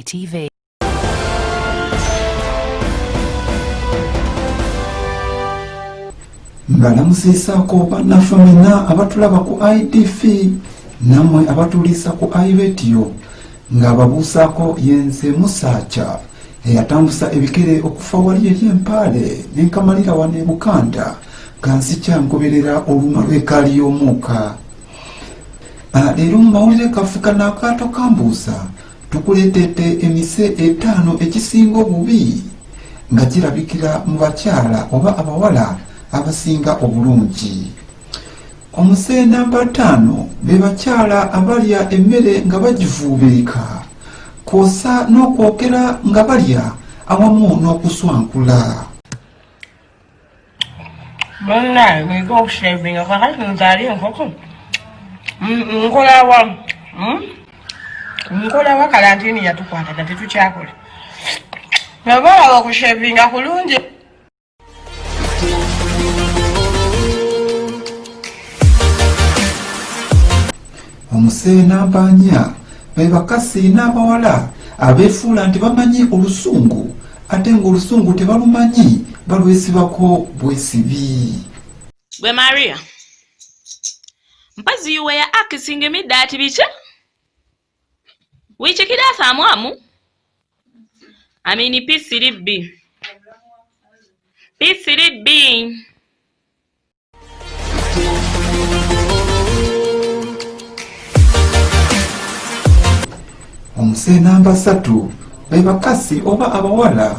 ITV. Mbalamusiisaako bannaffe mwenna abatulaba ku IDF nammwe abatuliisa ku iRadio, ng'ababuusaako yenze Musaakya eyatambusa ebikere okufa wali eri empaale nenkamalira wano e Bukanda nga nsikyangoberera oluma lw'ekaali y'omuuka. Leero mu mawulire gaffe kano akaato kambuusa tukuleetedde emise etaano egisinga obubi nga girabikira mu bakyala oba abawala abasinga obulungi. Omuse namba ttaano be bakyala abalya emmere nga bagivuubiika kwosa n'okwogera nga balya awamu n'okuswankula. Munnaye muyige okusevinga kakati nze ali enkoko nkolawa nkolawa kalantini yatukwata dda tetukyakola naba olaba okushevinga kulungi. Omuse namba nnya be bakasi n'abawala abeefuula nti bamanyi olusungu ate ng'olusungu tebalumanyi, balwesibako bwesibi. Gwe Maria, mpozi you were asking me that biki? Which class amwamu? I mean P3B. P3B. Omuse namba ssatu be bakasi oba abawala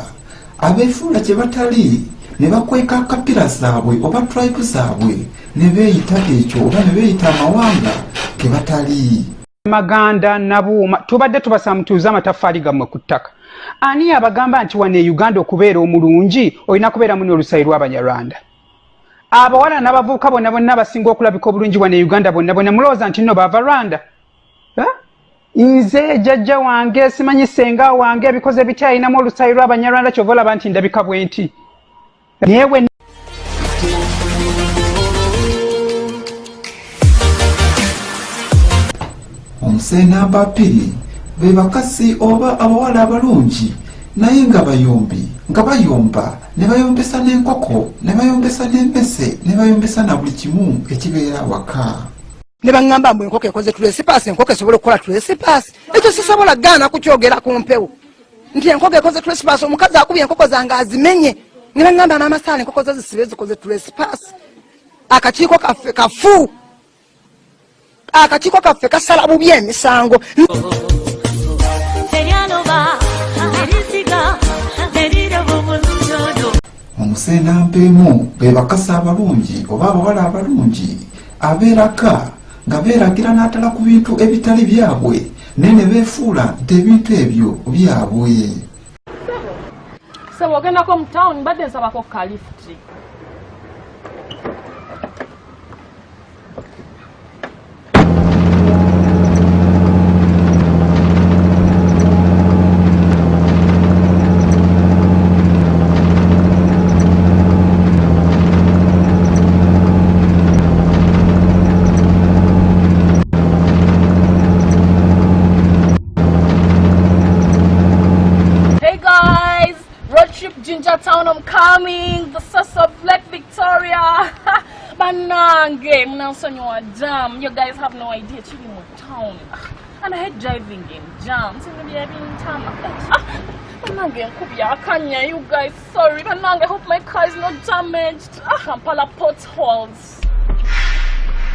abeefuula kye batali ne bakweka akapira zaabwe oba tribe zaabwe ne beeyita ekyo oba ne beeyita amawanga ge batali. Maganda Nabuuma, tubadde tubasaba mutuuze amataffaali gammwe ku ttaka. Ani yabagamba nti wano e Uganda okubeera omulungi olina kubeera muni olusayi lw'Abanyarwanda? Abawala n'abavubuka bonna bonna abasinga okulabika obulungi wano e Uganda bonna bonna mulowooza nti nno baava Rwanda? Nze jjajja wange simanyi ssenga wange ebikoze bitya alinamu olusayi lw'Abanyarwanda, kyova olaba nti ndabika bwenti. Naye bwe Omusenamba bbiri be bakasi oba abawala abalungi naye nga bayombi, nga bayomba ne bayombesa n'enkoko ne bayombesa n'emmese ne bayombesa na buli kimu ekibeera awaka. Ne baŋŋamba mbu enkoko ekoze trespass, enkoko esobola okukola trespass? Ekyo sisobola gaana kukyogera ku mpewo nti enkoko ekoze trespass. Omukazi akubye enkoko zange azimenye, ne baŋŋamba maama Saala enkoko zo zisibe zikoze trespass. Akakiiko kaffe kafu, akakiiko kaffe kasala bubi emisango. Omusenampeemu be bakasi abalungi oba abawala abalungi abeeraka nga beeragira n'atala ku bintu ebitali byabwe naye ne beefuula nti ebintu ebyo byabwe. Sebo, ogendako mu town? Mbadde nsabako ka lift. Hey guys, road trip Ginger Town, I'm coming, the source of Lake Victoria. Banange, munansonyiwa jam. You guys have no idea, chili mu town. And I hate driving in jam. Sino byebintama. Ah, banange nkubye akanya, you guys, sorry. Banange, I hope my car is not damaged. Ah, Kampala potholes.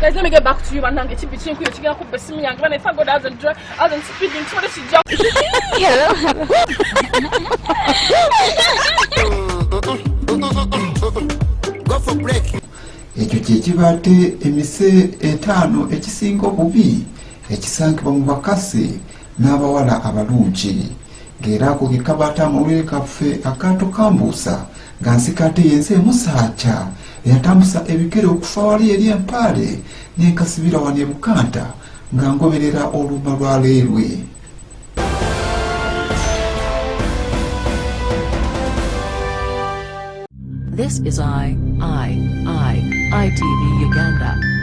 Guys, let me get back to you. Banange, chibi chinkuyo chigenda kubba esimu yange. Bana, thank God I wasn't drive, I wasn't speeding. Kibadde kijja. Go for break. Ekyo kye kibaate emise etaano ekisinga obubi ekisangibwa mu bakasi n'abawala abalungi, ng'era ako ke kabaata amawulire kaffe akaato kambuusa nga nsika ate yenze emusaakya eyatambusa ebigere okufa wali eri empaale n'enkasibira wano e Bukanta nga ngoberera olumba lwa leerwe. This is I, I, I, ITV Uganda.